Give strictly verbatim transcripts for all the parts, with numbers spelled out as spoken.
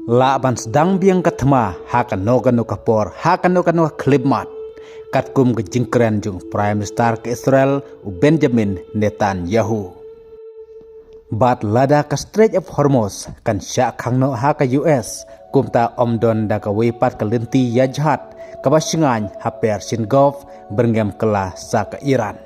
Lah ban sdang biang ka thma ha kano kano ka por, ha kano kano ka khyllipmat, katkum ka jingkren jong u Prime Minister ka Israel, u Benjamin Netanyahu. Bad lada ka Strait of Hormuz kan shah khang noh ha ka U S, kumta ym don da kawei pat ka lynti ïa jhad kaba shngaiñ ha Persian Gulf, byrngem kylla sa ka Iran.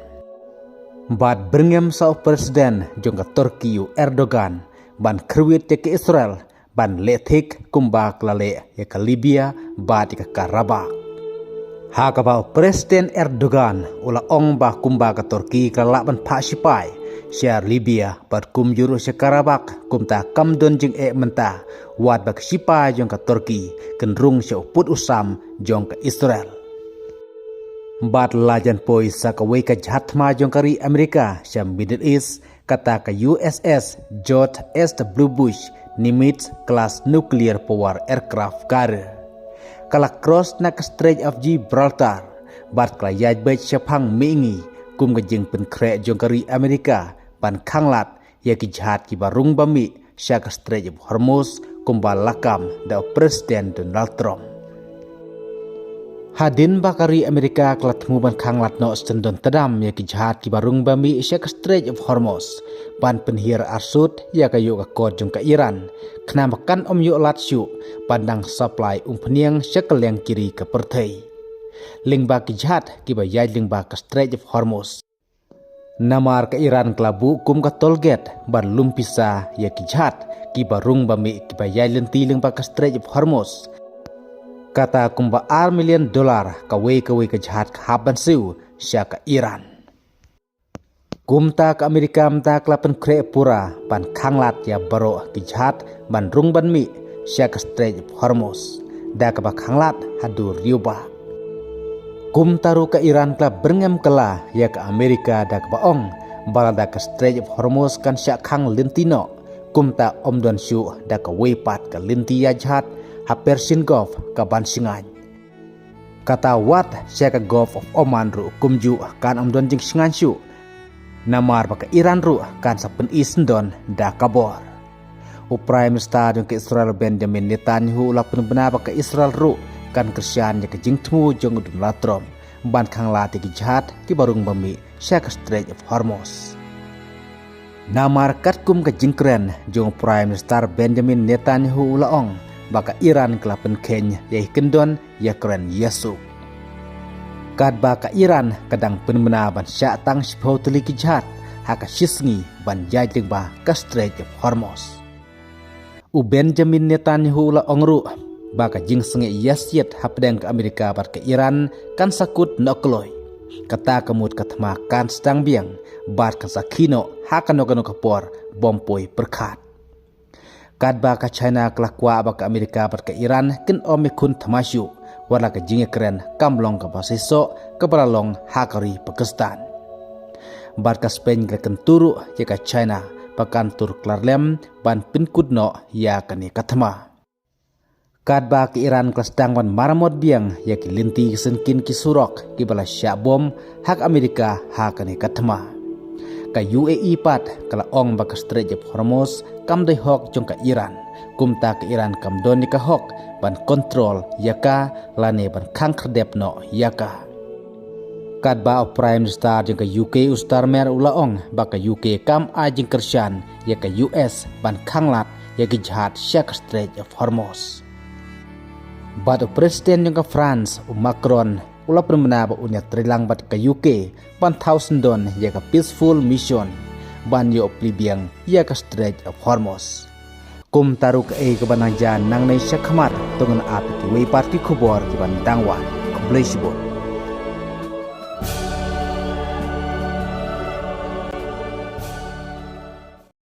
Bad byrngem sa u President jong ka Turkey, u Erdogan, ban kyrwit ïa ka Israel ban leh thik kumba ka la leh ïa ka Libya bad ïa ka Karabakh. Ha kaba u President Erdogan u la ong ba kumba ka Turkey ka la lah ban phah shipai sha Libya bad kumjuh ruh sha Karabakh, kumta kam don jingeh mynta wat ba ka shipai jong ka Turkey kin rung sha u pud u sam jong ka Israel. Bad la jan poi sa kawei ka jhad thma jong ka ri Amerika sha Middle East, kata ka U S S George H W Bush Nimitz class nuclear power aircraft carrier. Ka la cross na ka Strait of Gibraltar bad ka la ïaid beit shaphang mihngi kum ka jingpynkhreh jong ka ri Amerika ban khanglad ïa ki jhad kiba rung ba mih sha ka Strait of Hormuz kumba la kam da u President Donald Trump. Hadien ba ka ri Amerika ka la thmu ban khanglad noh, shen don tdam ïa ki jhad kiba rung ba mih sha ka Strait of Hormuz ban pynhiar arsut ïa ka ïoh ka kot jong ka Iran, khnang ba kan ym ïoh lad shuh ban dang supply umphniang sha kylleng ki ri ka pyrthei lyngba ki jhad kiba ïaid lyngba ka Strait of Hormuz. Namar ka Iran ka la buh kum ka toll gate ban lum pisa ïa ki jhad kiba rung ba mih kiba ïaid lynti lyngba ka Strait of Hormuz. Kata kumba ar million dollar kawei kawei ka jhad ka hap ban siew sha ka Iran. Kumta ka Amerika mynta ka la pynkhreh pura ban khanglad ïa baroh ki jhad ban rung ban mih sha ka Strait of Hormuz, da kaba khanglad haduh riewbah. Kumta ruh ka Iran ka la byrngem kylla ïa ka Amerika da kaba ong ba lada ka Strait of Hormuz kan shah khang lynti noh, kumta ym don shuh da kawei pat ka lynti ïa jhad ha Persian Gulf kaban shngaiñ. Kata wat sha ka Gulf of Oman ruh kumjuh kan ym don jingshngaiñ shuh, namar ba ka Iran ruh kan sa pyni shen don da ka bor. U Prime Minister jong ka Israel, Benjamin Netanyahu, u la pynbna ba ka Israel ruh kan kyrshan ïa ka jingthmu jong u Donald Trump ban khanglad ïa ki jhad kiba rung ba mih sha ka Strait of Hormuz. Namar katkum ka jingkren jong u Prime Minister Benjamin Netanyahu, u la ong ba ka Iran ka la pynkheiñ ïa ki kyndon ïakren ïasuk. Katba ka Iran ka dang pynbna ban shah tang shiphew tylli ki jhad ha ka shisngi ban ïaid lyngba ka Strait of Hormuz. U Benjamin Netanyahu u la ong ruh ba ka jingsngewsih ïasiat hapdeng ka Amerika bad ka Iran kan sa kut noh kloi. Kata ka mut ka thma kan sdang biang bad kan sa khie noh ha kano kano ka por bym poi pyrkhat. Katba ka China ka la kwah ba ka Amerika bad ka Iran kin ym ïakhun thma shuh, wat la ka jingïakren kam long kaba shisha kaba la long ha ka ri Pakistan. Bad ka Spain ka la kyntu ruh ïa ka China ba kan tur klar lem ban pynkut noh ïa kane ka thma. Katba ka Iran ka la sdang ban maramot biang ïa ki lynti ki syngkien ki surok kiba la shah bom ha ka Amerika ha kane ka thma. Ka U A E pat ka la ong ba ka Strait of Hormuz kam dei hok jong ka Iran, kumta ka Iran kam don ïa ka hok ban kontrol ïa ka lane ban khang khyrdep noh ïa ka. Katba u Prime Minister jong ka U K, u Starmer, u la ong ba ka U K kam ai jingkyrshan ïa ka U S ban khanglad ïa ki jhad sha ka Strait of Hormuz. Bad u President jong ka France, u Macron, u la pynbna ba un ïatreilang bad ka U K ban thaw syndon ïa ka peaceful mission ban ïoh plie biang ïa ka Strait of Hormuz. Kumta ruh kaei kaba nang jia nangne shakhmat, to ngin ap ïa kiwei pat ki khubor kiban dang wan. Khublei shibun.